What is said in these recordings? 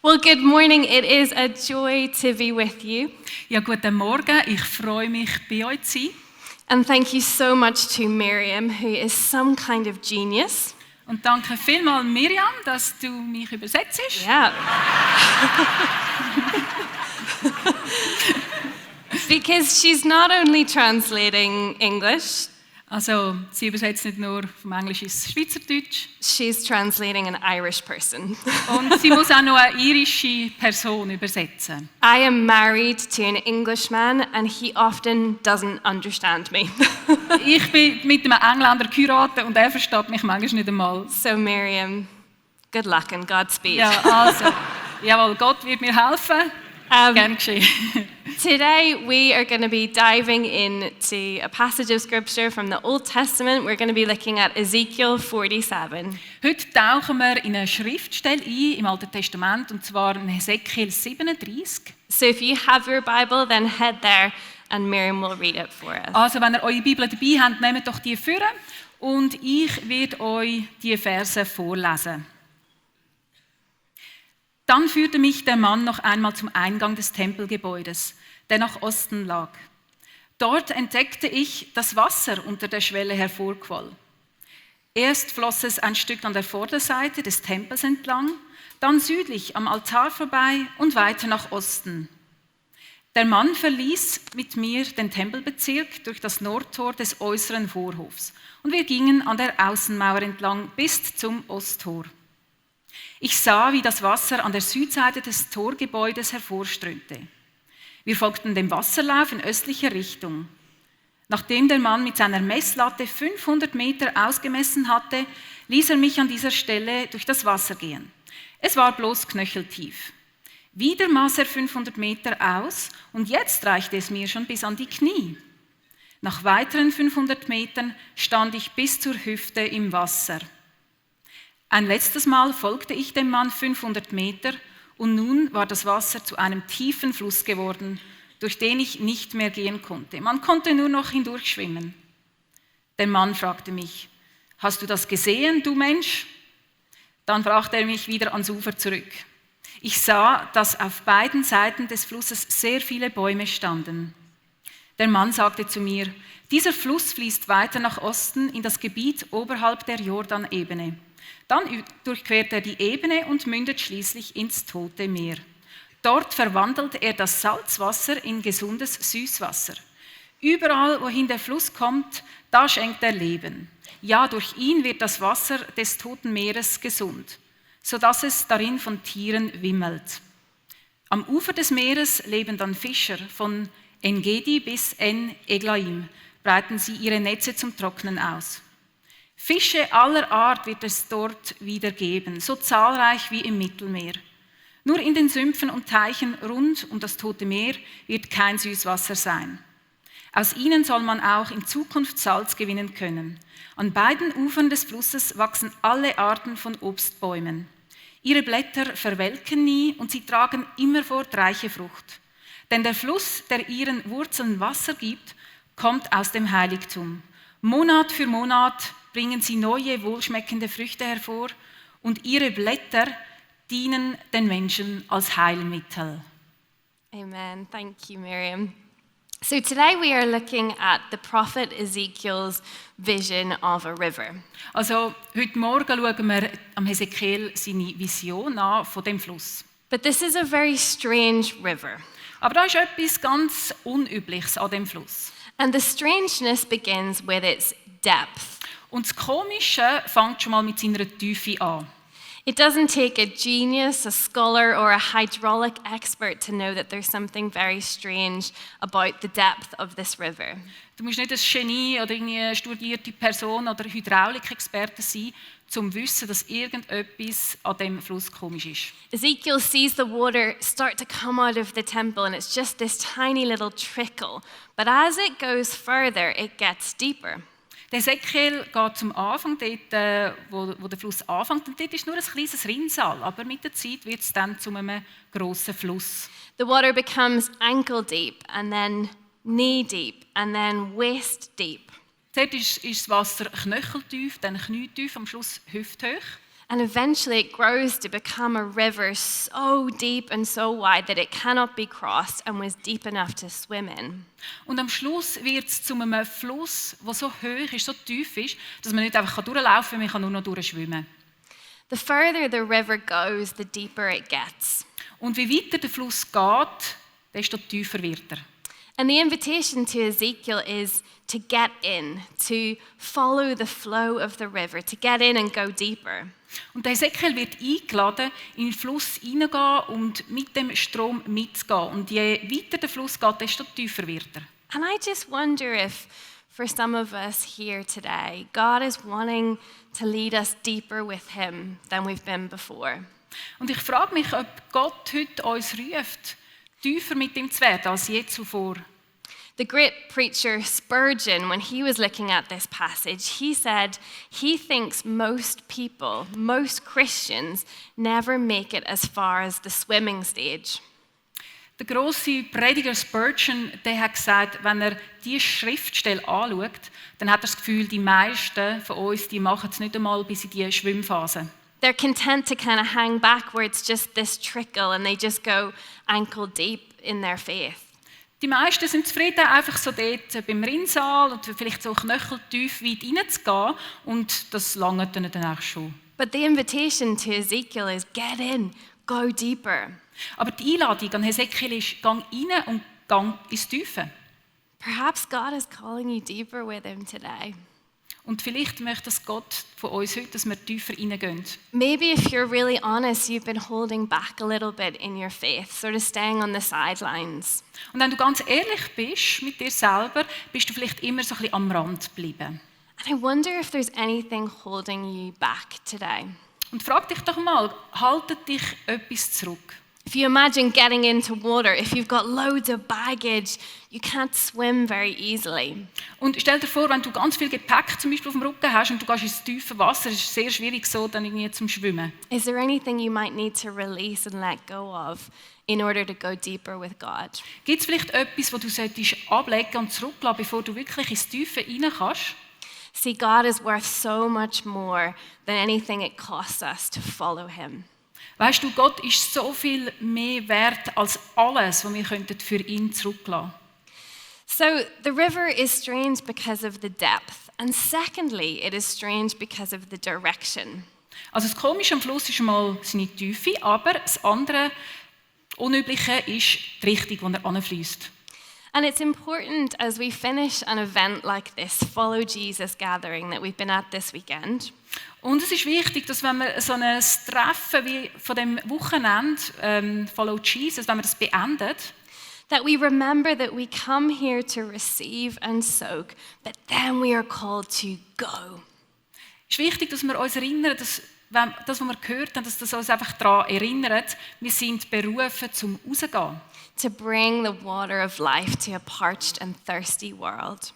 Well, good morning. It is a joy to be with you. Ja, guten Morgen. Ich freue mich, bei euch zu sein. And thank you so much to Miriam, who is some kind of genius. Und danke vielmals, Miriam, dass du mich übersetzt. Yeah. Because she's not only translating English, Also, sie übersetzt nicht nur vom Englisch ins Schweizerdeutsch. she's translating an Irish person. Und sie muss auch noch eine irische Person übersetzen. I am married to an Englishman, and he often doesn't understand me. Ich bin mit einem Engländer geheiratet und er versteht mich manchmal nicht einmal. So, Miriam, good luck and Godspeed. Ja, also, jawohl, Gott wird mir helfen. Gern geschehen. Today, we are going to be diving into a passage of scripture from the Old Testament. We're going to be looking at Ezekiel 47. Heute tauchen wir in eine Schriftstelle ein im Alten Testament, und zwar in Hesekiel 37. So, if you have your Bible, then head there and Miriam will read it for us. Also, wenn ihr eure Bibel dabei habt, nehmt doch die vor und ich werde euch die Verse vorlesen. Dann führte mich der Mann noch einmal zum Eingang des Tempelgebäudes, der nach Osten lag. Dort entdeckte ich, dass Wasser unter der Schwelle hervorquoll. Erst floss es ein Stück an der Vorderseite des Tempels entlang, dann südlich am Altar vorbei und weiter nach Osten. Der Mann verließ mit mir den Tempelbezirk durch das Nordtor des äußeren Vorhofs und wir gingen an der Außenmauer entlang bis zum Osttor. Ich sah, wie das Wasser an der Südseite des Torgebäudes hervorströmte. Wir folgten dem Wasserlauf in östlicher Richtung. Nachdem der Mann mit seiner Messlatte 500 Meter ausgemessen hatte, ließ er mich an dieser Stelle durch das Wasser gehen. Es war bloß knöcheltief. Wieder maß er 500 Meter aus und jetzt reichte es mir schon bis an die Knie. Nach weiteren 500 Metern stand ich bis zur Hüfte im Wasser. Ein letztes Mal folgte ich dem Mann 500 Meter und nun war das Wasser zu einem tiefen Fluss geworden, durch den ich nicht mehr gehen konnte. Man konnte nur noch hindurchschwimmen. Der Mann fragte mich: Hast du das gesehen, du Mensch? Dann brachte er mich wieder ans Ufer zurück. Ich sah, dass auf beiden Seiten des Flusses sehr viele Bäume standen. Der Mann sagte zu mir: Dieser Fluss fließt weiter nach Osten in das Gebiet oberhalb der Jordanebene. Dann durchquert er die Ebene und mündet schließlich ins Tote Meer. Dort verwandelt er das Salzwasser in gesundes Süßwasser. Überall, wohin der Fluss kommt, da schenkt er Leben. Ja, durch ihn wird das Wasser des Toten Meeres gesund, sodass es darin von Tieren wimmelt. Am Ufer des Meeres leben dann Fischer, von En-Gedi bis En-Eglaim breiten sie ihre Netze zum Trocknen aus. Fische aller Art wird es dort wieder geben, so zahlreich wie im Mittelmeer. Nur in den Sümpfen und Teichen rund um das Tote Meer wird kein Süßwasser sein. Aus ihnen soll man auch in Zukunft Salz gewinnen können. An beiden Ufern des Flusses wachsen alle Arten von Obstbäumen. Ihre Blätter verwelken nie und sie tragen immerfort reiche Frucht. Denn der Fluss, der ihren Wurzeln Wasser gibt, kommt aus dem Heiligtum. Monat für Monat bringen sie neue, wohlschmeckende Früchte hervor und ihre Blätter dienen den Menschen als Heilmittel. Amen. Thank you, Miriam. So today we are looking at the prophet Ezekiel's vision of a river. Also heute Morgen schauen wir am Hesekiel seine Vision an von dem Fluss. But this is a very strange river. Aber da ist etwas ganz Unübliches an dem Fluss. And the strangeness begins with its depth. Und das Komische fängt schon mal mit seiner Tiefe an. It doesn't take a genius, a scholar, or a hydraulic expert to know that there's something very strange about the depth of this river. Du musst nicht ein Genie oder eine studierte Person oder Hydraulikexperte sein, um zu wissen, dass irgendetwas an dem Fluss komisch ist. Ezekiel sees the water start to come out of the temple, and it's just this tiny little trickle. But as it goes further, it gets deeper. Der Hesekiel geht zum Anfang, dort, wo der Fluss anfängt, und dort ist nur ein kleines Rinnsal, aber mit der Zeit wird es dann zu einem grossen Fluss. The water becomes ankle deep, and then knee deep, and then waist deep. Dort ist das Wasser knöcheltief, dann knietief, am Schluss hüfthoch. And eventually it grows to become a river so deep and so wide that it cannot be crossed and was deep enough to swim in. Und am Schluss wird es zu einem Fluss, der so hoch ist, so tief ist, dass man nicht einfach durchlaufen kann, man kann nur noch durchschwimmen. The further the river goes, the deeper it gets. Und wie weiter der Fluss geht, desto tiefer wird er. And the invitation to Ezekiel is to get in, to follow the flow of the river, to get in and go deeper. Und der Ezekiel wird eingeladen, in den Fluss hineingehen und mit dem Strom mitzugehen. Und je weiter der Fluss geht, desto tiefer wird er. And I just wonder if, for some of us here today, God is wanting to lead us deeper with Him than we've been before. Und ich frage mich, ob Gott heute uns ruft, tiefer mit ihm zu werden als je zuvor. The great preacher Spurgeon, when he was looking at this passage, he said he thinks most people, most Christians, never make it as far as the swimming stage. Der grosse Prediger Spurgeon, der hat gesagt, wenn er diese Schriftstelle anschaut, dann hat er das Gefühl, die meisten von uns, die machen es nicht einmal bis in die Schwimmphase. They're content to kind of hang back where it's just this trickle and they just go ankle deep in their faith. Die meisten sind zufrieden, einfach so dort beim Rinnsal und vielleicht so knöcheltief weit reinzugehen und das langt dann auch schon. But the invitation to Ezekiel is get in, go deeper. Aber die Einladung an Hesekiel ist, gang rein und gang ins Tiefe. Perhaps God is calling you deeper with him today. Und vielleicht möchte es Gott von uns heute, dass wir tiefer reingehen. Maybe if you're really honest, you've been holding back a little bit in your faith, sort of staying on the sidelines. Und wenn du ganz ehrlich bist mit dir selber, bist du vielleicht immer so ein bisschen am Rand geblieben. And I wonder if there's anything holding you back today. Und frag dich doch mal, haltet dich etwas zurück? If you imagine getting into water, if you've got loads of baggage, you can't swim very easily. Und stell dir vor, wenn du ganz viel Gepäck zum Beispiel auf dem Rücken hast und du gehst ins tiefe Wasser, ist es sehr schwierig so dann irgendwie zum Schwimmen. Is there anything you might need to release and let go of in order to go deeper with God? Gibt es vielleicht etwas, wo du solltest ablegen und zurücklassen, bevor du wirklich ins Tiefe rein kannst? See, God is worth so much more than anything it costs us to follow Him. Weißt du, Gott ist so viel mehr wert als alles, was wir für ihn zurücklassen könnten. So the river is strange because of the depth, and secondly, it is strange because of the direction. Also das Komische am Fluss ist mal seine Tiefe, aber das andere Unübliche ist die Richtung, in der er hinfliesst. And it's important as we finish an event like this Follow Jesus gathering that we've been at this weekend. Und es ist wichtig, dass wenn wir so ein Treffen wie von dem Wochenende Follow Jesus, wenn wir das beendet, That we remember that we come here to receive and soak, but then we are called to go. ist wichtig, dass wir uns erinnern, dass das, was wir gehört haben, dass das uns einfach daran erinnert, wir sind berufen zum Rausgehen. To bring the water of life to a parched and thirsty world.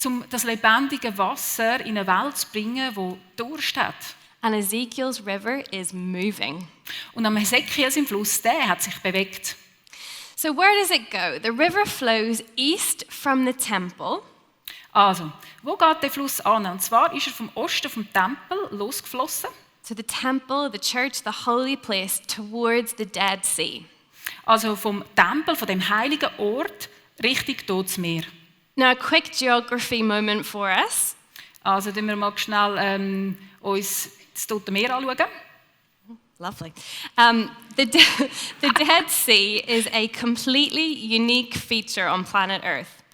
Um das lebendige Wasser in eine Welt zu bringen, die Durst hat. And Ezekiel's river is moving. Und am Hesekiel im Fluss, der hat sich bewegt. So where does it go? The river flows east from the temple. Also, wo geht der Fluss an? Und zwar ist er vom Osten vom Tempel losgeflossen. To the temple, the church, the holy place, towards the Dead Sea. Also vom Tempel, von dem heiligen Ort, Richtung Totes Meer. Now a quick geography moment for us. Also, dann wir mal schnell uns das Tote Meer anschauen. Lovely. The Dead Sea is a completely unique feature on planet Earth.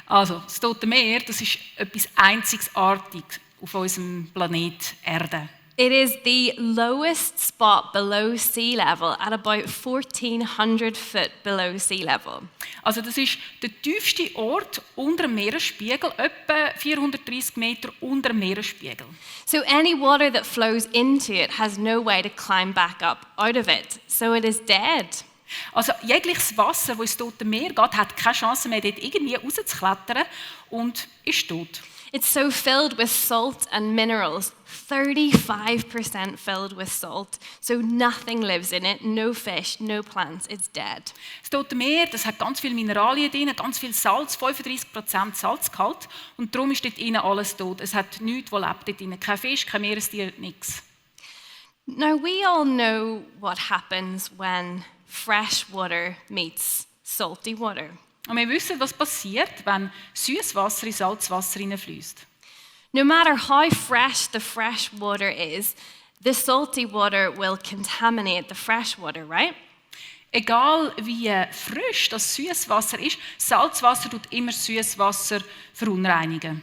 Also, das Tote Meer, das ist etwas Einzigartiges auf unserem Planet Erde. It is the lowest spot below sea level at about 1,400 foot below sea level. Also das ist der tiefste Ort unter dem Meeresspiegel, etwa 430 Meter unter dem Meeresspiegel. So any water that flows into it has no way to climb back up out of it. So it is dead. Also jegliches Wasser, das ins Tote Meer geht, hat keine Chance mehr, dort irgendwie rauszuklettern und ist tot. It's so filled with salt and minerals, 35% filled with salt. So nothing lives in it, no fish, no plants, it's dead. Das Tote Meer, das hat ganz viele Mineralien drin, ganz viel Salz, 35% Salzgehalt und darum ist dort innen alles tot. Es hat nichts, was lebt dort drin, kein Fisch, kein Meerestier, nichts. Now, we all know what happens when fresh water meets salty water. Und wir wissen, was passiert, wenn süßes Wasser in Salzwasser hineinfließt. No matter how fresh the fresh water is, the salty water will contaminate the fresh water, right? Egal wie frisch das süßes Wasser ist, Salzwasser tut immer süßes Wasser verunreinigen.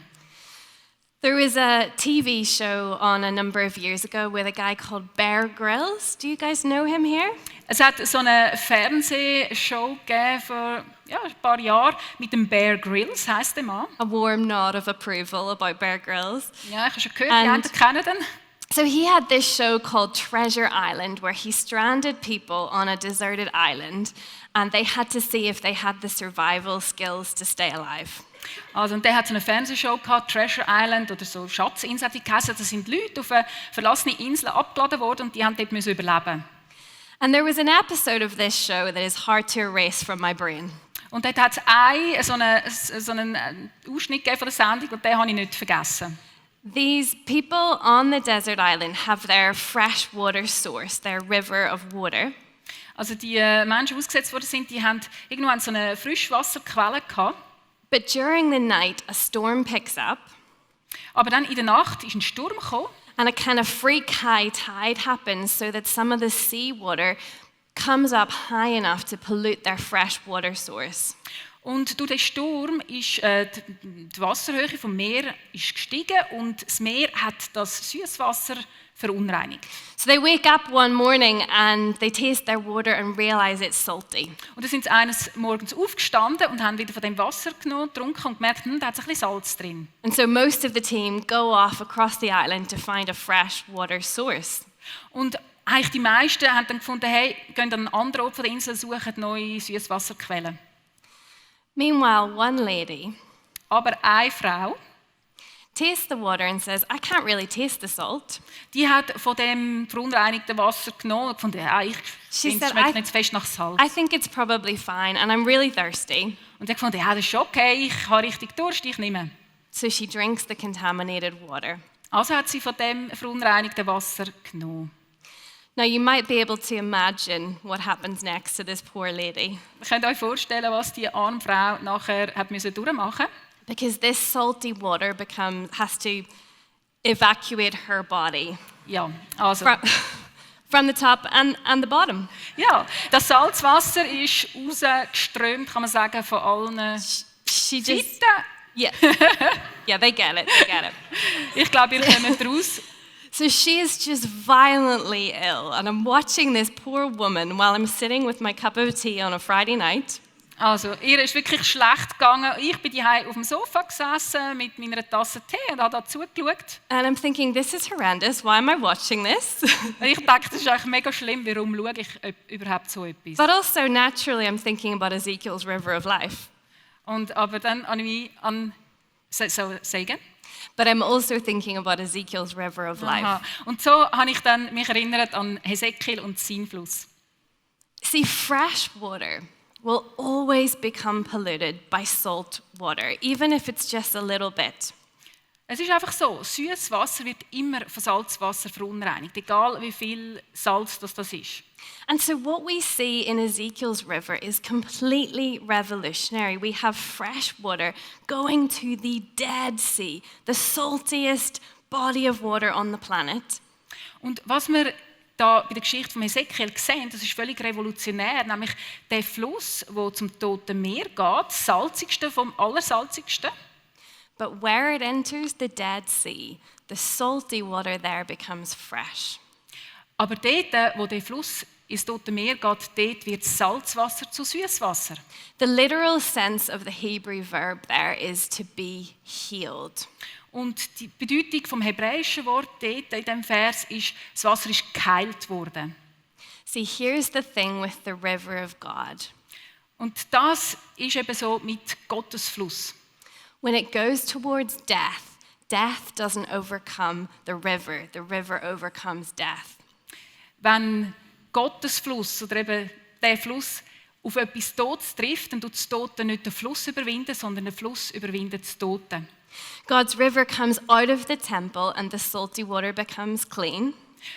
There was a TV show on a number of years ago with a guy called Bear Grylls. Do you guys know him here? Es hat so eine Fernsehshow gegeben vor ein paar Jahren mit dem Bear Grylls, heisst der Mann. A warm nod of approval about Bear Grylls. Ja, ich habe schon gehört, die einen kennen den. So he had this show called Treasure Island where he stranded people on a deserted island and they had to see if they had the survival skills to stay alive. Also, und der hat so eine Fernsehshow gehabt, Treasure Island oder so Schatzinsel, die geheißen. Da sind Leute auf eine verlassene Insel abgeladen worden und die haben dort müssen überleben. And there was an episode of this show that is hard to erase from my brain. Und dort hat es so einen Ausschnitt gegeben von der Sendung und den habe ich nicht vergessen. These people on the desert island have their fresh water source, their river of water. Also die Menschen, die ausgesetzt worden sind, die haben irgendwann so eine Frischwasserquelle gehabt. But during the night, a storm picks up, Aber dann in der Nacht ist ein Sturm gekommen and a kind of freak high tide happens so that some of the seawater comes up high enough to pollute their fresh water source. und durch den Sturm ist die Wasserhöhe vom Meer ist gestiegen und das Meer hat das Süßwasser verunreinigt. So they wake up one morning and they taste their water and realize it's salty. Und dann sind sie eines Morgens aufgestanden und haben wieder von dem Wasser genommen, getrunken und gemerkt, da hat es ein bisschen Salz drin. And so most of the team go off across the island to find a fresh water source. Und eigentlich die meisten haben dann gefunden, hey, gehen an einen anderen Ort von der Insel, suchen neue Süßwasserquellen. Meanwhile, one lady Aber eine Frau, tastes the water and says, I can't really taste the salt. die hat von dem verunreinigten Wasser genommen und gefunden, ja, ich She finde, es said, schmeckt nicht zu fest nach Salz. I think it's probably fine and I'm really thirsty. Und sie hat gefunden, ja, das ist schon okay, ich habe richtig Durst, ich nehme. So she drinks the contaminated water. Also hat sie von dem verunreinigten Wasser genommen. Now, you might be able to imagine what happens next to this poor lady. Ihr könnt euch vorstellen, was die arme Frau nachher hat müssen durchmachen. Because this salty water has to evacuate her body Ja, also, from the top and the bottom. ja, das Salzwasser ist rausgeströmt, kann man sagen, von allen She just, Seiten. yeah, yeah, they get it, they get it. Ich glaube, ihr kommt raus. So she is just violently ill, and I'm watching this poor woman while I'm sitting with my cup of tea on a Friday night. Also, ihr ist wirklich schlecht gegangen. Ich bin hier auf dem Sofa gesessen mit meiner Tasse Tee und habe da zugeschaut. And I'm thinking, this is horrendous. Why am I watching this? Und ich dachte, das ist eigentlich mega schlimm. Warum schaue ich überhaupt so etwas? But also, naturally, I'm thinking about Ezekiel's river of life. Aber dann habe ich mich an sagen. But I'm also thinking about Ezekiel's river of life. Aha. Und so habe ich dann mich erinnert an Hesekiel und seinen Fluss. See, fresh water will always become polluted by salt water, even if it's just a little bit. Es ist einfach so, süßes Wasser wird immer von Salzwasser verunreinigt, egal wie viel Salz das ist. And so what we see in Ezekiel's river is completely revolutionary. We have fresh water going to the Dead Sea, the saltiest body of water on the planet. Und was wir da bei der Geschichte von Hesekiel sehen, das ist völlig revolutionär, nämlich der Fluss, der zum Toten Meer geht, das salzigste vom allersalzigsten. But where it enters the Dead Sea, the salty water there becomes fresh. Aber dort, wo der Fluss ins Tote Meer geht, dort wird Salzwasser zu Süßwasser. The literal sense of the Hebrew verb there is to be healed. Und die Bedeutung vom hebräischen Wort dort in diesem Vers ist, das Wasser ist geheilt worden. See, here's the thing with the river of God. Und das ist eben so mit Gottes Fluss. When it goes towards death, death doesn't overcome the river overcomes death. Wenn Gottes Fluss oder eben der Fluss auf etwas Totes trifft, dann tut das Tote nicht den Fluss überwinden, sondern der Fluss überwindet das Tote. God's river comes out of the temple and the salty water becomes clean.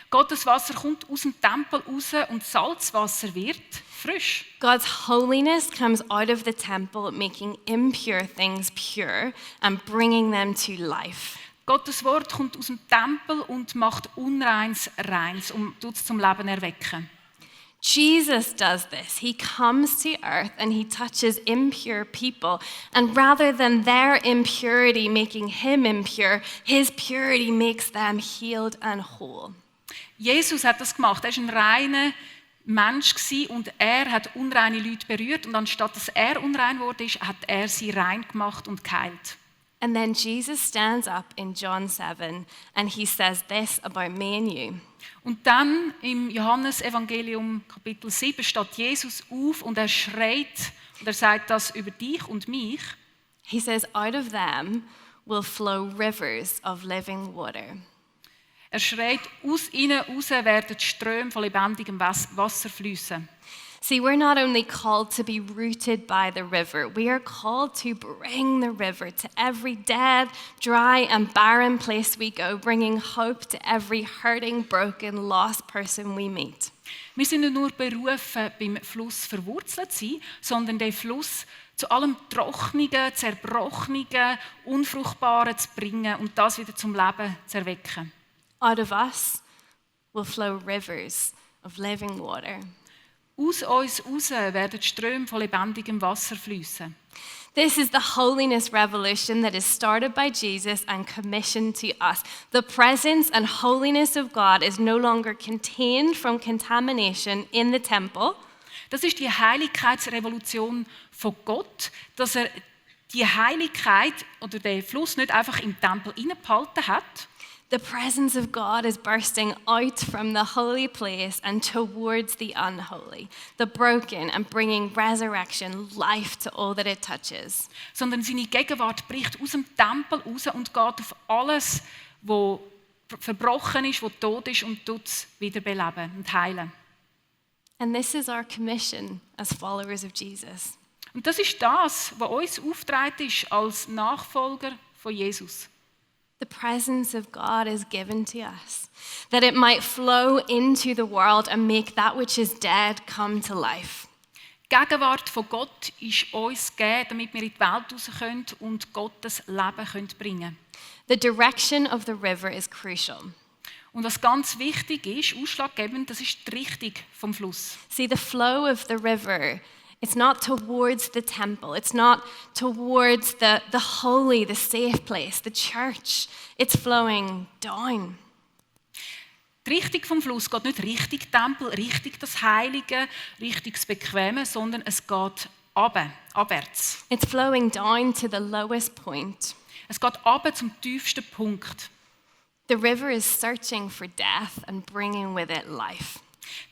Gottes Wasser kommt aus dem Tempel raus und Salzwasser wird frisch. God's holiness comes out of the temple, making impure things pure and bringing them to life. Gottes Wort kommt aus dem Tempel und macht Unreins reins, tut es zum Leben erwecken. Jesus does this. He comes to earth and he touches impure people. And rather than their impurity making him impure, his purity makes them healed and whole. Jesus hat das gemacht. Er war ein reiner Mensch und er hat unreine Leute berührt. Und anstatt dass er unrein wurde, hat er sie rein gemacht und geheilt. And then Jesus stands up in John 7 and he says this about me and you. Und dann im Johannesevangelium Kapitel 7 steht Jesus auf und er schreit und er sagt das über dich und mich. He says, out of them will flow rivers of living water. Er schreit, aus ihnen raus werden Ströme von lebendigem Wasser fließen. See, we're not only called to be rooted by the river, we are called to bring the river to every dead, dry, and barren place we go, bringing hope to every hurting, broken, lost person we meet. Wir sind nicht nur berufen, beim Fluss verwurzelt zu sein, sondern den Fluss zu allem Trockenen, Zerbrochenen, Unfruchtbaren zu bringen und das wieder zum Leben zu erwecken. Out of us will flow rivers of living water. Aus uns raus werden Ströme von lebendigem Wasser fließen. This is the holiness revolution that is started by Jesus and commissioned to us. The presence and holiness of God is no longer contained from contamination in the temple. Das ist die Heiligkeitsrevolution von Gott, dass er die Heiligkeit oder den Fluss nicht einfach im Tempel hineingehalten hat. The presence of God is bursting out from the holy place and towards the unholy, the broken, and bringing resurrection, life to all that it touches. Sondern seine Gegenwart bricht aus dem Tempel raus und geht auf alles, was verbrochen ist, was tot ist und tut es wiederbeleben und heilen. And this is our commission as followers of Jesus. Und das ist das, was uns aufgetragen ist als Nachfolger von Jesus. The presence of God is given to us, that it might flow into the world and make that which is dead come to life. Die Gegenwart von Gott ist uns gegeben, damit wir in die Welt raus können und Gottes Leben bringen können. The direction of the river is crucial. Und was ganz wichtig ist, ausschlaggebend, das ist die Richtung vom Fluss. See, the flow of the river, it's not towards the temple. It's not towards the holy, the safe place, the church. It's flowing down. Die Richtung vom Fluss geht nicht Richtung Tempel, Richtung das Heilige, Richtung das Bequeme, sondern es geht abwärts. It's flowing down to the lowest point. Es geht runter zum tiefsten Punkt. The river is searching for death and bringing with it life.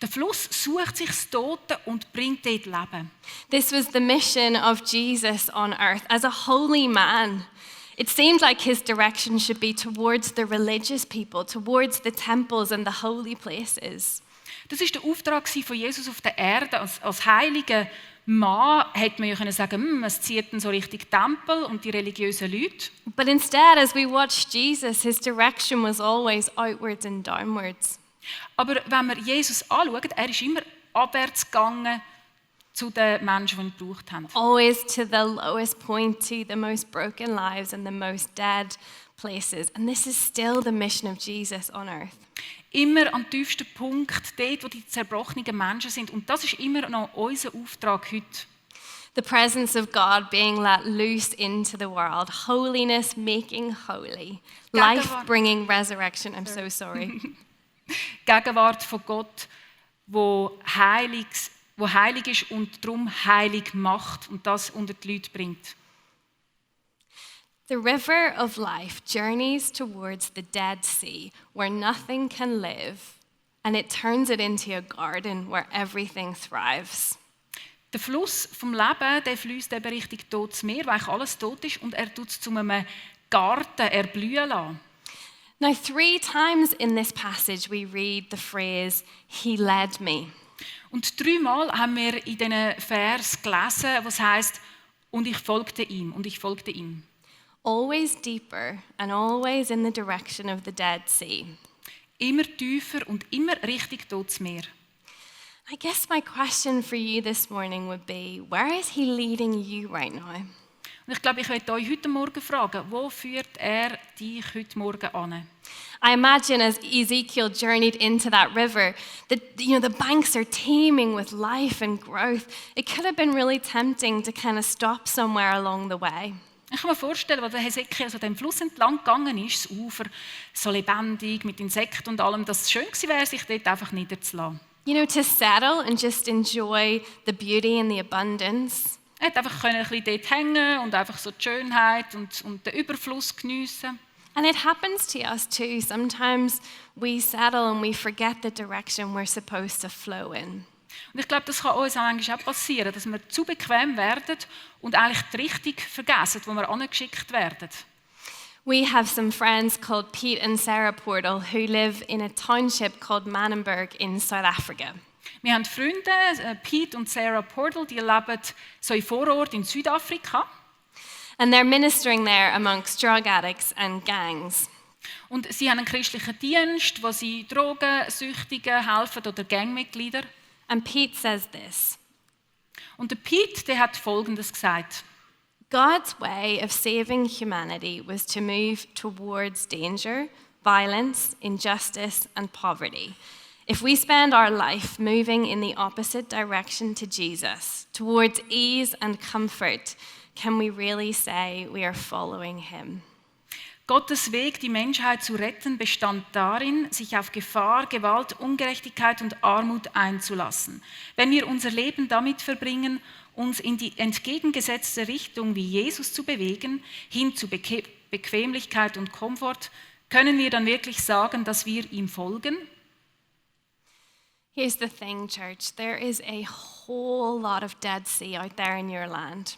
Der Fluss sucht sich das Tote und bringt dort Leben. This was the mission of Jesus on earth. As a holy man, it seemed like his direction should be towards the religious people, towards the temples and the holy places. Das ist der Auftrag von Jesus auf der Erde. Als heiliger Mann hätte man ja können sagen, es zieht dann so Richtung Tempel und die religiösen Leute. But instead, as we watched Jesus, his direction was always outwards and downwards. Aber wenn wir Jesus anschauen, er ist immer abwärts gegangen zu den Menschen, die ihn gebraucht haben. Always to the lowest point, to the most broken lives and the most dead places. And this is still the mission of Jesus on earth. Immer am tiefsten Punkt, dort, wo die zerbrochenen Menschen sind. Und das ist immer noch unser Auftrag heute. The presence of God being let loose into the world. Holiness making holy. Life bringing resurrection. I'm so sorry. Gegenwart von Gott, wo heilig ist und darum heilig macht und das unter die Leute bringt. The river of life journeys towards the Dead Sea, where nothing can live, and it turns it into a garden where everything thrives. Der Fluss vom Leben, der fließt eben Richtung Totes Meer, weil alles tot ist, und er tut es zu einem Garten erblühen lassen. Now, 3 times in this passage we read the phrase, "He led me." Und 3-mal haben wir in diesen Vers gelesen, was heißt, und ich folgte ihm, und ich folgte ihm. Always deeper and always in the direction of the Dead Sea. immer tiefer und immer Richtung Totes Meer. I guess my question for you this morning would be, where is he leading you right now? Und ich glaube, ich werde euch heute Morgen fragen, wo führt er dich heute Morgen an? I imagine as Ezekiel journeyed into that river, the banks are teeming with life and growth. It could have been really tempting to kind of stop somewhere along the way. Ich kann mir vorstellen, als der Hesekiel so dem Fluss entlang gegangen ist, das Ufer so lebendig mit Insekten und allem, dass es schön gewesen wäre, sich dort einfach niederzulassen. To settle and just enjoy the beauty and the abundance. Er konnte einfach ein bisschen dort hängen und einfach so die Schönheit und den Überfluss geniessen. And it happens to us too. Sometimes we settle and we forget the direction we're supposed to flow in. Und ich glaube, das kann uns manchmal auch passieren, dass wir zu bequem werden und eigentlich die Richtung vergessen, wo wir angeschickt werden. We have some friends called Pete and Sarah Portal who live in a township called Manenberg in South Africa. Wir haben Freunde, Pete und Sarah Portal, die leben so im Vorort in Südafrika. And they're ministering there amongst drug addicts and gangs. Und sie haben einen christlichen Dienst, wo sie Drogensüchtigen helfen oder Gangmitglieder. And Pete says this. Und der Pete, der hat Folgendes gesagt. God's way of saving humanity was to move towards danger, violence, injustice, and poverty. If we spend our life moving in the opposite direction to Jesus, towards ease and comfort, can we really say we are following him? Gottes Weg, die Menschheit zu retten, bestand darin, sich auf Gefahr, Gewalt, Ungerechtigkeit und Armut einzulassen. Wenn wir unser Leben damit verbringen, uns in die entgegengesetzte Richtung wie Jesus zu bewegen, hin zu Bequemlichkeit und Komfort, können wir dann wirklich sagen, dass wir ihm folgen? Here's the thing, church. There is a whole lot of Dead Sea out there in your land.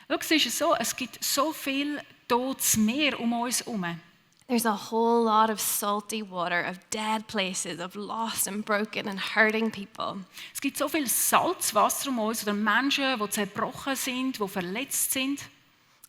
Schau, es ist so, es gibt so viel totes Meer um uns herum. There's a whole lot of salty water, of dead places, of lost and broken and hurting people. Es gibt so viel Salzwasser um uns oder Menschen, die zerbrochen sind, die verletzt sind.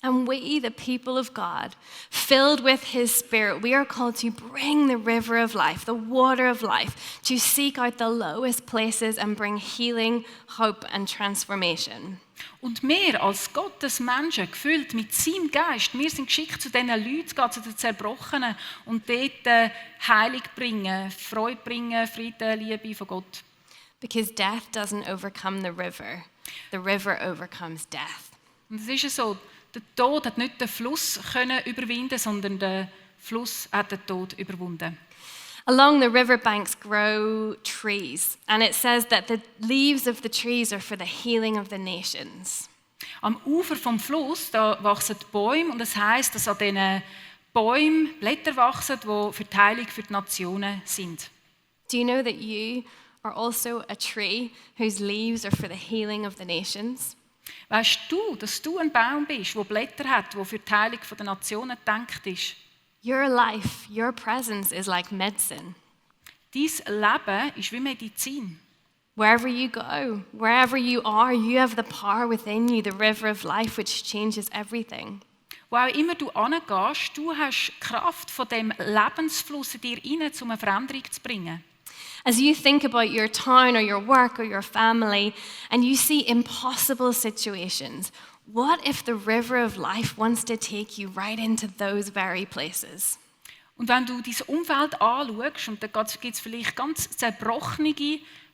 And we, the people of God, filled with His Spirit, we are called to bring the river of life, the water of life, to seek out the lowest places and bring healing, hope and transformation. Und wir als Gottes Menschen, gefüllt mit seinem Geist, wir sind geschickt zu diesen Leuten, zu den Zerbrochenen und dort Heilung bringen, Freude bringen, Frieden, Liebe von Gott. Because death doesn't overcome the river overcomes death. Und es ist ja so, der Tod hat nicht den Fluss können überwinden, sondern der Fluss hat den Tod überwunden. Along the riverbanks grow trees, and it says that the leaves of the trees are for the healing of the nations. Am Ufer vom Fluss da wachsen Bäume und es heisst, dass an diesen Bäumen Blätter wachsen, die für die Heilung für die Nationen sind. Do you know that you are also a tree whose leaves are for the healing of the nations? Weißt du, dass du ein Baum bist, der Blätter hat, der für die Heilung der Nationen gedacht ist? Your life, your presence is like medicine. Dein Leben ist wie Medizin. Wherever you go, wherever you are, you have the power within you, the river of life, which changes everything. Wo auch immer du hingehst, du hast Kraft von dem Lebensfluss in dir hinein, um eine Veränderung zu bringen. As you think about your town or your work or your family, and you see impossible situations, what if the river of life wants to take you right into those very places? Und wenn du dein Umfeld anschaust, und da gibt es vielleicht ganz zerbrochene,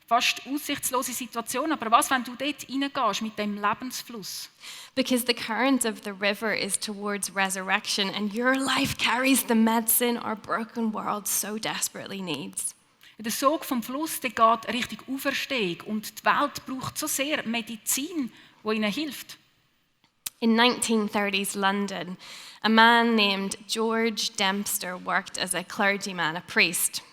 fast aussichtslose Situationen, aber was, wenn du dort reingehst mit dem Lebensfluss? Because the current of the river is towards resurrection, and your life carries the medicine our broken world so desperately needs. Der Sog vom Fluss, der geht Richtung Auferstehung und die Welt braucht so sehr Medizin, die ihnen hilft. In 1930s London, a man named George Dempster worked as a clergyman, a priest.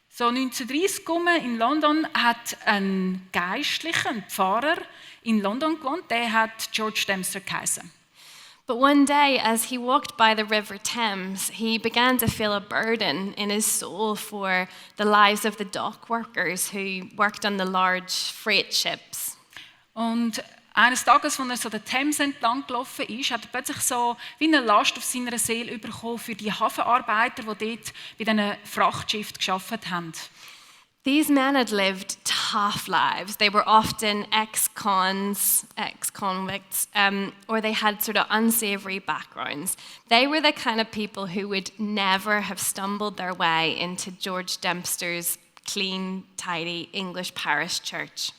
So 1930 in London hat ein Geistlicher, ein Pfarrer in London gewohnt, der hat George Dempster geheißen. But one day, as he walked by the River Thames, he began to feel a burden in his soul for the lives of the dock workers who worked on the large freight ships. Und Eines Tages, als er so den Themse entlang gelaufen ist, hat er plötzlich so wie eine Last auf seiner Seele bekommen für die Hafenarbeiter, die dort bei diesen Frachtschiffen gearbeitet haben. These men had lived tough lives. They were often ex-convicts, or they had sort of unsavory backgrounds. They were the kind of people who would never have stumbled their way into George Dempster's clean, tidy English parish church.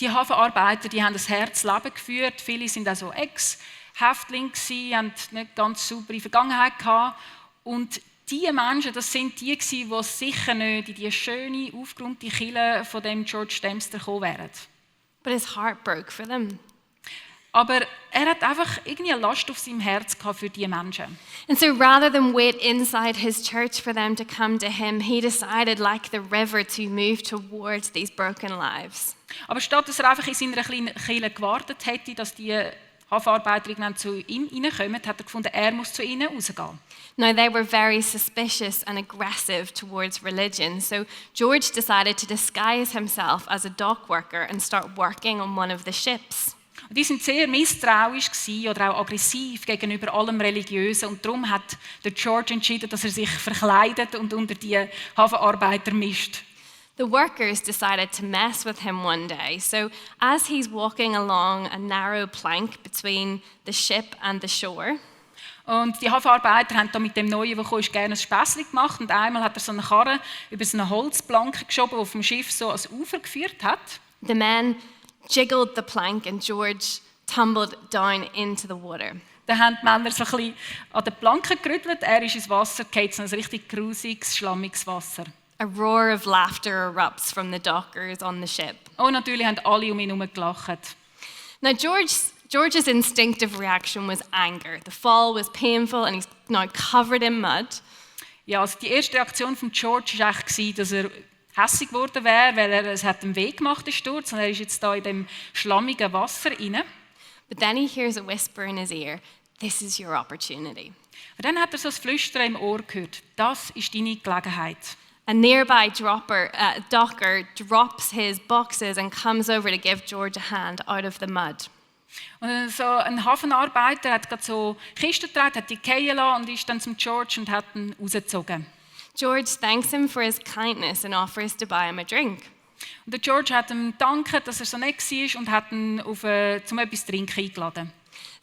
Die Hafenarbeiter, die haben das Herzleben geführt. Viele sind also Ex-Häftlinge gewesen, haben nicht ganz saubere Vergangenheit gehabt. Und diese Menschen, das sind die gewesen, die sicher nicht in die schöne, aufgeräumte Kirche von dem George Dempster gekommen wären. But his heart broke for them. Aber er hat einfach irgendwie eine Last auf seinem Herz gehabt für diese Menschen. And so rather than wait inside his church for them to come to him, he decided, like the river, to move towards these broken lives. Aber statt dass er einfach in seiner kleinen Kirche gewartet hätte, dass die Hafenarbeiter irgendwann zu ihm reinkommen, hat er gefunden, er muss zu ihnen rausgehen. Now, they were very suspicious and aggressive towards religion, so George decided to disguise himself as a dock worker and start working on one of the ships. Und die sind sehr misstrauisch gewesen oder auch aggressiv gegenüber allem Religiösen und darum hat der George entschieden, dass er sich verkleidet und unter die Hafenarbeiter mischt. The workers decided to mess with him one day, so as he's walking along a narrow plank between the ship and the shore, und die Hafenarbeiter haben da mit dem Neuen, der kam, gerne ein Späßchen gemacht und einmal hat er so eine Karre über so eine Holzplanke geschoben, die vom Schiff so ans Ufer geführt hat. the men jiggled the plank and George tumbled down into the water. Dann haben die Männer so ein bisschen an der Planke gerüttelt, er ist ins Wasser gefallen, so ein richtig grusiges, schlammiges Wasser. A roar of laughter erupts from the dockers on the ship. Und natürlich haben alle um ihn herum gelacht. Now, George's instinctive reaction was anger. The fall was painful and he's now covered in mud. Ja, also die erste Reaktion von George war eigentlich, dass er hässig geworden wäre, weil es hat einen Weg gemacht, den Sturz, und er ist jetzt da in dem schlammigen Wasser rein. But then he hears a whisper in his ear, "This is your opportunity." Und dann hat er so ein Flüstern im Ohr gehört. Das ist deine Gelegenheit. A nearby docker drops his boxes and comes over to give George a hand out of the mud. Und so ein Hafenarbeiter hat gerade so Kisten getragen, hat die fallen lassen und ist dann zum George und hat ihn rausgezogen. George thanks him for his kindness and offers to buy him a drink. Und der George hat ihm gedankt, dass er so nett war und hat ihn zum etwas zu trinken eingeladen.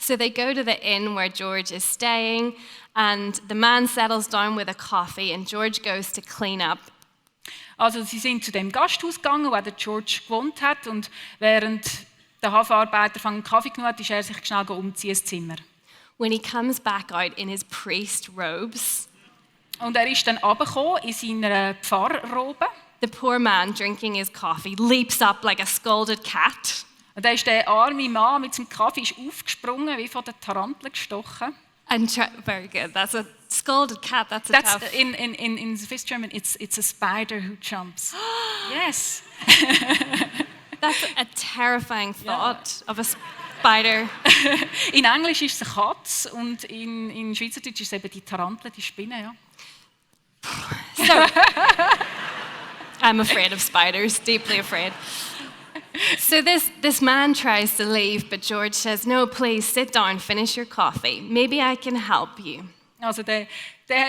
So they go to the inn where George is staying, and the man settles down with a coffee, and George goes to clean up. Also sie sind zu dem Gasthaus gegangen, wo der George gewohnt hat, und während der Hafenarbeiter einen Kaffee genommen hat, ist er sich schnell umziehen ins Zimmer. When he comes back out in his priest robes, Und er ist dann runtergekommen in seiner Pfarrrobe. the poor man drinking his coffee leaps up like a scalded cat. Und dann ist der arme Mann mit seinem Kaffee aufgesprungen, wie von der Tarantel gestochen. And very good. That's a scalded cat. That's a tough. In Swiss German, it's a spider who jumps. Yes. That's a terrifying thought of a spider. In Englisch ist es eine Katze und in Schweizerdeutsch ist es eben die Tarantel, die Spinne. Ja. So, I'm afraid of spiders, deeply afraid. So this man tries to leave, but George says, "No, please sit down, finish your coffee. Maybe I can help you." Also der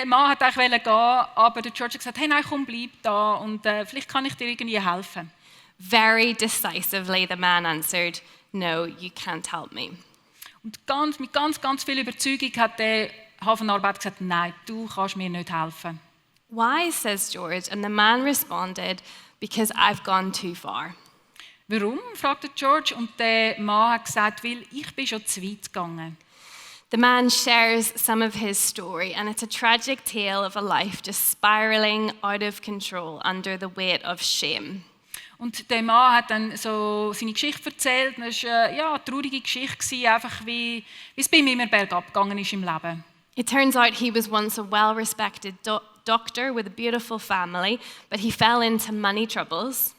Mann hat eigentlich gehen, aber der George hat gesagt, hey, nein, komm, bleib da und vielleicht kann ich dir irgendwie helfen. Very decisively, the man answered, "No, you can't help me." Und mit ganz viel Überzeugung hat der Hafenarbeiter gesagt, nein, du kannst mir nicht helfen. Why, says George, and the man responded, "Because I've gone too far." Warum, fragte George, und der Mann hat gesagt, weil ich bin schon zu weit gegangen. The man shares some of his story, and it's a tragic tale of a life just spiraling out of control under the weight of shame. Und der Mann hat dann so seine Geschichte erzählt. Das war eine traurige Geschichte, einfach wie es bei ihm immer bergab gegangen ist im Leben. It turns out he was once a well-respected doctor with a beautiful family, but he fell into money troubles.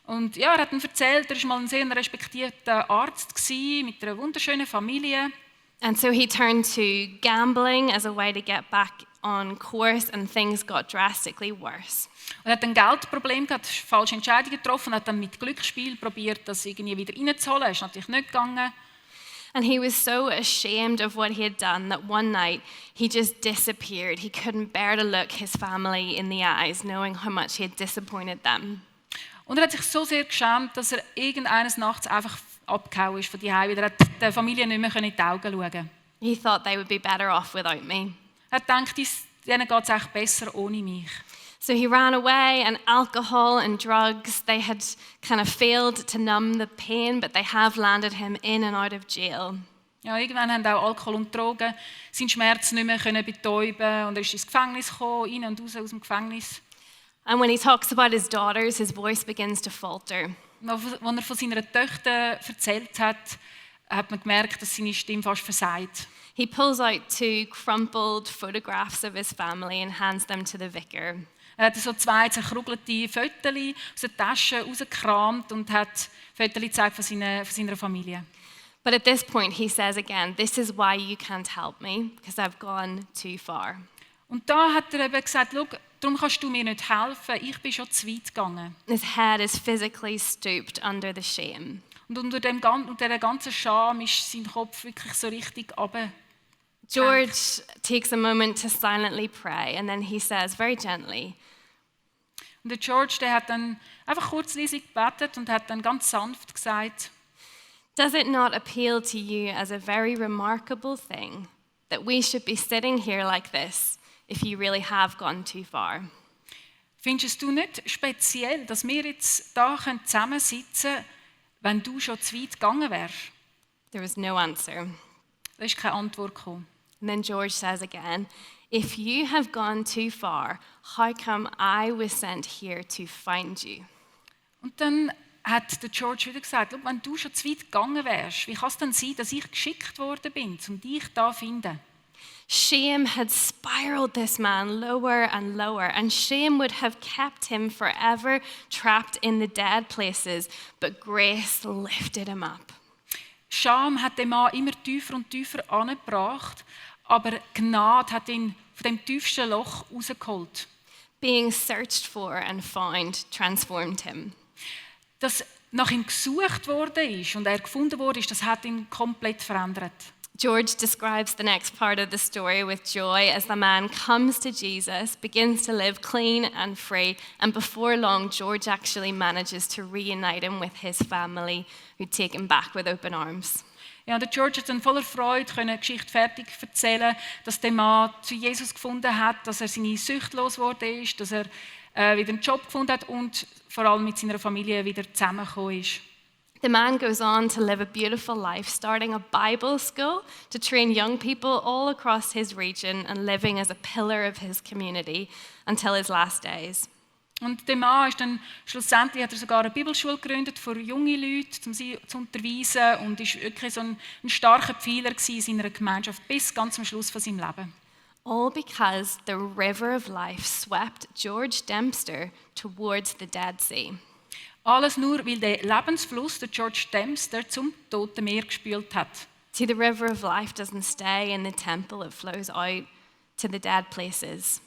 Und ja, er hat dann erzählt, er war mal ein sehr respektierter Arzt mit einer wunderschönen Familie. And so he turned to gambling as a way to get back on course and things got drastically worse. Er hat ein Geldproblem gehabt, falsche Entscheidungen getroffen und hat dann mit Glücksspiel probiert, das irgendwie wieder reinzuholen. Das ist natürlich nicht gegangen. And he was so ashamed of what he had done that one night he just disappeared. He couldn't bear to look his family in the eyes, knowing how much he had disappointed them. Und er hat sich so sehr geschämt, dass er irgendeines Nachts einfach abgehauen ist von die Hause. Er hat der Familie nicht mehr in die Augen schauen. He thought they would be better off without me. Er hat gedacht, denen geht es echt besser ohne mich. So he ran away, and alcohol and drugs, they had kind of failed to numb the pain, but they have landed him in and out of jail. Ja, irgendwann haben auch Alkohol und Drogen seinen Schmerz nicht mehr betäuben und er ist ins Gefängnis gekommen, rein und raus aus dem Gefängnis. And when he talks about his daughters, his voice begins to falter. Und als er von seiner Töchter erzählt hat, hat man gemerkt, dass seine Stimme fast versagt. He pulls out 2 crumpled photographs of his family and hands them to the vicar. Er hat so 2 zerkrugelte Fotos aus der Tasche rausgekramt und hat Fotos gezeigt von seiner Familie. But at this point, he says again, "This is why you can't help me, because I've gone too far." Und da hat er eben gesagt, schau, darum kannst du mir nicht helfen, ich bin schon zu weit gegangen. His head is physically stooped under the shame. Und unter dieser ganzen Scham ist sein Kopf wirklich so richtig runter. George takes a moment to silently pray, and then he says very gently, Und der George, der hat dann einfach kurzleisig gebetet und hat dann ganz sanft gesagt, "Does it not appeal to you as a very remarkable thing that we should be sitting here like this if you really have gone too far?" findest du nicht speziell, dass wir jetzt da zusammensitzen können, wenn du schon zu weit gegangen wärst? There was no answer. Da ist keine Antwort gekommen. And then George says again, "If you have gone too far, how come I was sent here to find you?" Und dann hat der George wieder gesagt, schau, wenn du schon zu weit gegangen wärst, wie kann es denn sein, dass ich geschickt worden bin, um dich da zu finden? Shame had spiraled this man lower and lower, and shame would have kept him forever trapped in the dead places, but grace lifted him up. Scham hat den Mann immer tiefer und tiefer angebracht, aber Gnade hat ihn von dem tiefsten Loch rausgeholt. Being searched for and found transformed him. Dass nach ihm gesucht worden ist und er gefunden wurde, das hat ihn komplett verändert. George describes the next part of the story with joy as the man comes to Jesus, begins to live clean and free, and before long, George actually manages to reunite him with his family, who take him back with open arms. Ja, der George hat dann voller Freude die Geschichte fertig erzählen, dass der Mann zu Jesus gefunden hat, dass er seine Sucht losgeworden ist, dass er wieder einen Job gefunden hat und vor allem mit seiner Familie wieder zusammengekommen ist. The man goes on to live a beautiful life, starting a Bible school to train young people all across his region and living as a pillar of his community until his last days. Und der Mann ist dann schlussendlich hat er sogar eine Bibelschule gegründet für junge Leute, um sie zu unterweisen und ist wirklich so ein starker Pfeiler in seiner Gemeinschaft bis ganz am Schluss von seinem Leben. All because the river of life swept George Dempster towards the Dead Sea. Alles nur, weil der Lebensfluss, der George Dempster, zum Toten Meer gespült hat. See, the river of life doesn't stay in the temple, it flows out to the dead places.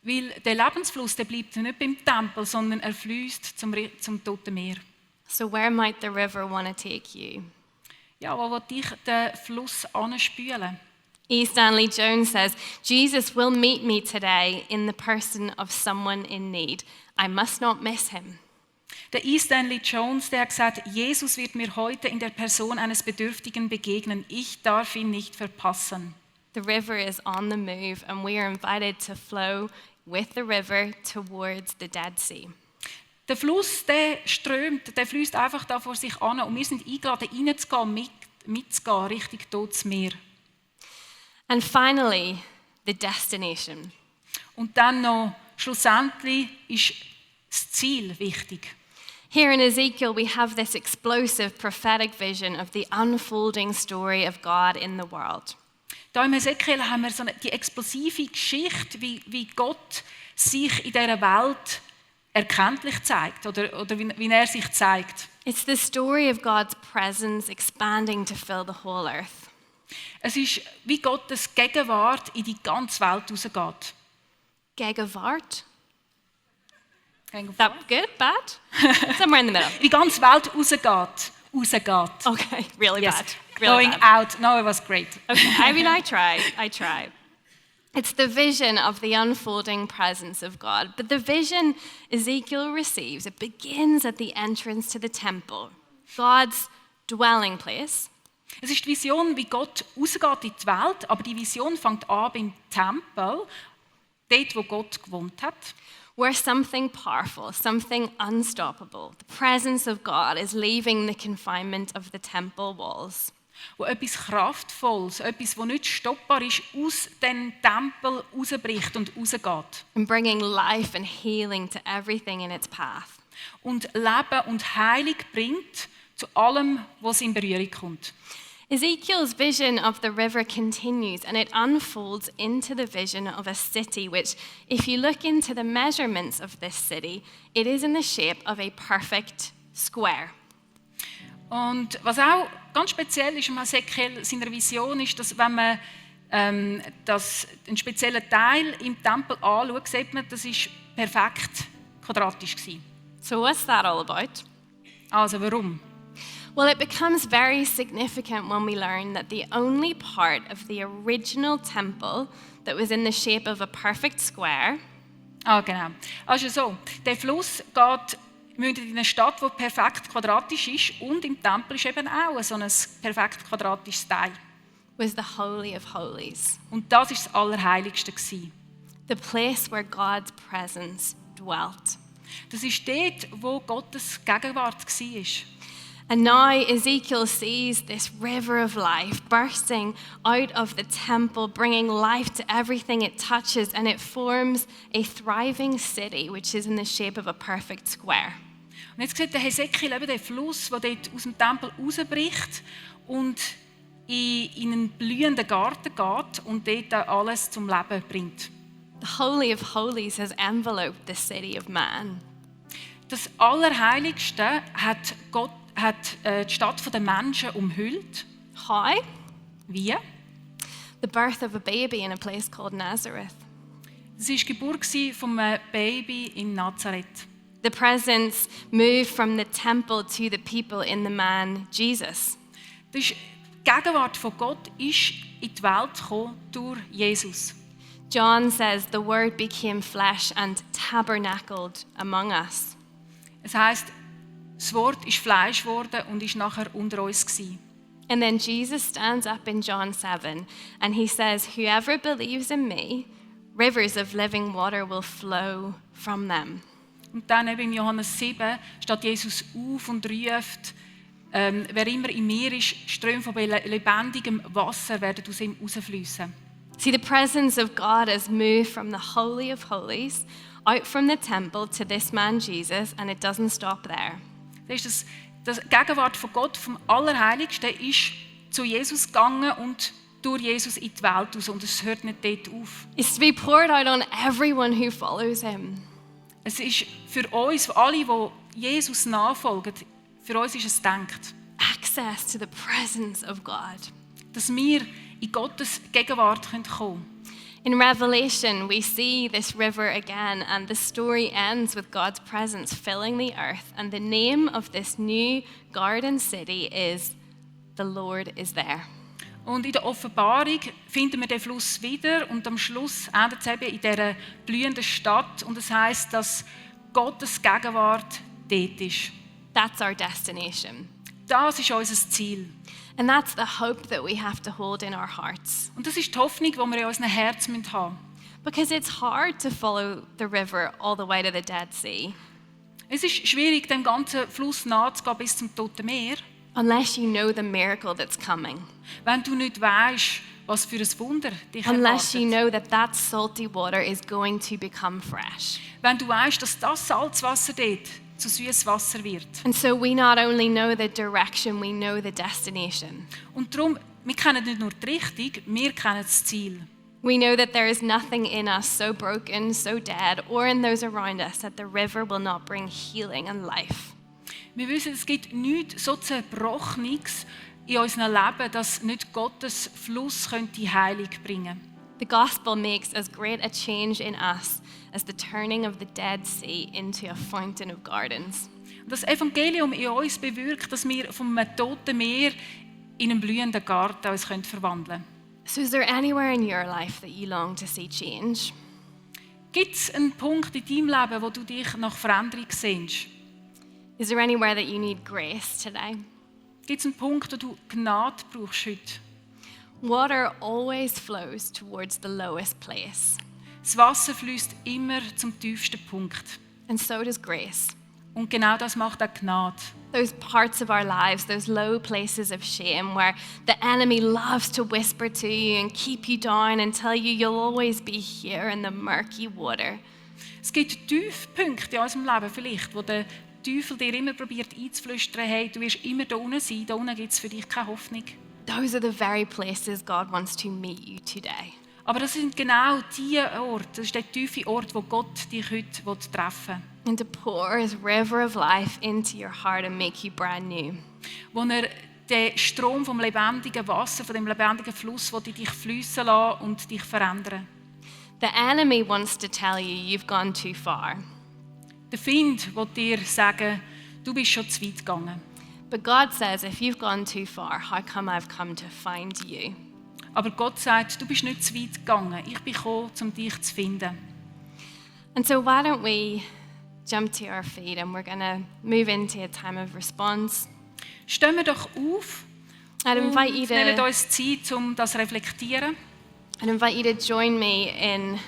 Weil der Lebensfluss, der bleibt nicht beim Tempel, sondern er fließt zum Toten Meer. So where might the river want to take you? Ja, wo will dich den Fluss anspülen? E. Stanley Jones says, "Jesus will meet me today in the person of someone in need. I must not miss him." Der E. Stanley Jones, der hat gesagt, Jesus wird mir heute in der Person eines Bedürftigen begegnen. Ich darf ihn nicht verpassen. The river is on the move, and we are invited to flow with the river towards the Dead Sea. Der Fluss, der strömt, der fließt einfach da vor sich an und wir sind eingeladen, reinzugehen, mitzugehen, Richtung Totes Meer. And finally, the destination. Und dann noch, schlussendlich ist das Ziel wichtig. Here in Ezekiel, we have this explosive prophetic vision of the unfolding story of God in the world. Da im Ezekiel haben wir so die explosive Geschichte, wie Gott sich in dieser Welt erkenntlich zeigt oder wie er sich zeigt. It's the story of God's presence expanding to fill the whole earth. Es ist, wie Gottes Gegenwart in die ganze Welt rausgeht. Gegenwart. Gegenwart. That good? Bad? Somewhere in the middle. Die ganze Welt rausgeht. Okay, really Yes. bad. Really Going bad. out. No, it was great. Okay, I mean, I try. It's the vision of the unfolding presence of God. But the vision Ezekiel receives, it begins at the entrance to the temple, God's dwelling place. Es ist die Vision, wie Gott rausgeht in die Welt, aber die Vision fängt an beim Tempel, dort, wo Gott gewohnt hat. Where something powerful, something unstoppable, the presence of God is leaving the confinement of the temple walls. Wo etwas Kraftvolles, etwas, das nicht stoppbar ist, aus dem Tempel rausbricht und rausgeht. And bringing life and healing to everything in its path. Und Leben und Heilung bringt zu allem, was in Berührung kommt. Ezekiel's vision of the river continues and it unfolds into the vision of a city, which, if you look into the measurements of this city, it is in the shape of a perfect square. Und was auch ganz speziell ist an Ezekiel seiner Vision, ist, dass wenn man einen speziellen Teil im Tempel anschaut, sieht man, das ist perfekt quadratisch gewesen. So what's that all about? Also warum? Well, it becomes very significant when we learn that the only part of the original temple that was in the shape of a perfect square Genau. Also so, der Fluss mündet in eine Stadt, die perfekt quadratisch ist, und im Tempel ist eben auch so ein perfekt quadratisches Teil. was the Holy of Holies, Und das ist das Allerheiligste gewesen. the place where God's presence dwelt. Das ist dort, wo Gottes Gegenwart war. And now Ezekiel sees this river of life bursting out of the temple, bringing life to everything it touches, and it forms a thriving city, which is in the shape of a perfect square. Und jetzt sieht der Hesekiel eben den Fluss, der dort aus dem Tempel rausbricht und in einen blühenden Garten geht und dort alles zum Leben bringt. The Holy of Holies has enveloped the city of man. Das Allerheiligste hat die Stadt der Menschen umhüllt. How? Wie? The birth of a baby in a place called Nazareth. Es war die Geburt von einem Baby in Nazareth. The presence moved from the temple to the people in the man Jesus. Die Gegenwart von Gott ist in die Welt gekommen durch Jesus. John says the Word became flesh and tabernacled among us. Es heisst, das Wort ist Fleisch geworden und ist nachher unter uns gewesen. And then Jesus stands up in John 7 and he says, "Whoever believes in me, rivers of living water will flow from them." Und dann eben in Johannes 7 steht Jesus auf und ruft, wer immer in mir ist, Ströme von lebendigem Wasser werden aus ihm rausfließen. See, the presence of God has moved from the Holy of Holies out from the temple to this man Jesus, and it doesn't stop there. Das ist das Gegenwart von Gott, vom Allerheiligsten, ist zu Jesus gegangen und durch Jesus in die Welt aus. Und es hört nicht dort auf. It's to be poured out on everyone who follows him. Es ist für uns, für alle, die Jesus nachfolgen, für uns ist es gedacht, Access to the presence of God. dass wir in Gottes Gegenwart kommen können. In Revelation, we see this river again, and the story ends with God's presence filling the earth. And the name of this new garden city is "The Lord is there." Und in der Offenbarung finden wir den Fluss wieder und am Schluss endet es eben in dieser blühenden Stadt und es heisst, dass Gottes Gegenwart dort ist. That's our destination. Das ist unser Ziel. And that's the hope that we have to hold in our hearts. Und das ist die Hoffnung, die wir in unserem Herzen haben müssen. Because it's hard to follow the river all the way to the Dead Sea Es ist schwierig, dem ganzen Fluss nachzugehen bis zum Toten Meer, unless you know the miracle that's coming. wenn du nicht weißt, was für ein Wunder dich Unless you erwartet. know that that salty water is going to become fresh. Wenn du weißt, dass das Salzwasser dort zu süßes Wasser wird. And so we not only know the direction, we know the destination. Und darum, wir kennen nicht nur die Richtung, wir kennen das Ziel. We know that there is nothing in us so broken, so dead, or in those around us that the river will not bring healing and life. Wir wissen, es gibt nichts so Zerbrochenes in unserem Leben, dass nicht Gottes Fluss könnte Heilung bringen. The gospel makes as great a change in us as the turning of the Dead Sea into a fountain of gardens. Das Evangelium in uns bewirkt, dass wir vom toten Meer in einen blühenden Garten uns verwandeln können. So is there anywhere in your life that you long to see change? Gibt es einen Punkt in deinem Leben, wo du dich nach Veränderung sehnst? Is there anywhere that you need grace today? Gibt es einen Punkt, wo du Gnade brauchst heute? Water always flows towards the lowest place, Das Wasser fließt immer zum tiefsten Punkt. and so does grace. Und genau das macht auch Gnade. Those parts of our lives, those low places of shame where the enemy loves to whisper to you and keep you down and tell you you'll always be here in the murky water. Es gibt Tiefpunkte in unserem Leben vielleicht, wo der Teufel dir immer probiert einzuflüstern, hey, du wirst immer da unten sein, da unten gibt es für dich keine Hoffnung. Those are the very places God wants to meet you today. Aber das sind genau die Orte, das ist der tiefe Ort, wo Gott dich heute treffen will. And to pour His river of life into your heart and make you brand new. Wo er den Strom vom lebendigen Wasser, von dem lebendigen Fluss, will in dich fließen lassen und dich verändern. The enemy wants to tell you you've gone too far. Der Feind will dir sagen, du bist schon zu weit gegangen. But God says, if you've gone too far, how come I've come to find you? Aber Gott sagt, du bist nicht zu weit gegangen. Ich bin gekommen, um dich zu finden. And so why don't we jump to our feet and we're going to move into a time of response. Stehen wir doch auf I'd invite you und nehmen to, uns Zeit, um das zu reflektieren. I'd invite you to join me in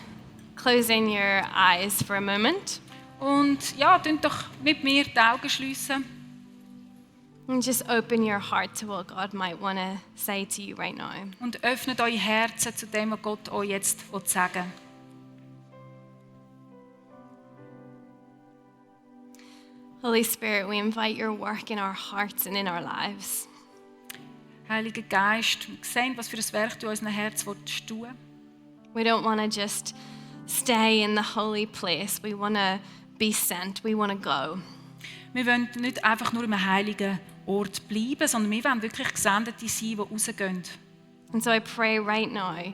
closing your eyes for a moment Und ja, tun doch mit mir die Augen schliessen. and just open your heart to what God might want to say to you right now. Und öffnet eure Herzen zu dem, was Gott euch jetzt sagen will. Holy Spirit, we invite your work in our hearts and in our lives. Heiliger Geist, wir sehen, was für ein Werk du in unserem Herz tun willst. We don't want to just stay in the holy place. We want to be sent. We want to go. Wir wollen nicht einfach nur im heiligen Ort bleiben, sondern wir wollen wirklich Gesendete sein, die rausgehen. And so I pray right now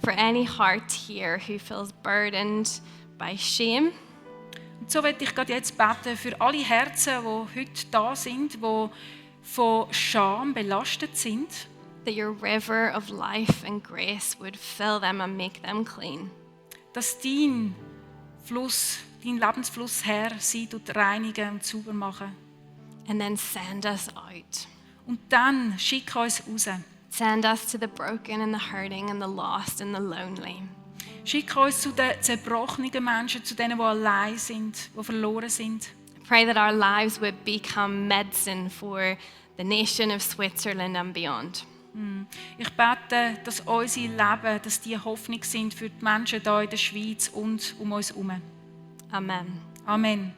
for any heart here who feels burdened by shame, Und so möchte ich gerade jetzt beten für alle Herzen, die heute da sind, die von Scham belastet sind, that your river of life and grace would fill them and make them clean. dass dein Fluss, dein Lebensfluss, Herr, sie reinigen und sauber machen. And then send us out. Und dann schick uns raus. Send us to the broken and the hurting and the lost and the lonely. Schick uns zu den zerbrochenen Menschen, zu denen, die allein sind, die verloren sind. I pray that our lives would become medicine for the nation of Switzerland and beyond. Ich bete, dass unsere Leben, dass die Hoffnung sind für die Menschen hier in der Schweiz und um uns herum. Amen. Amen.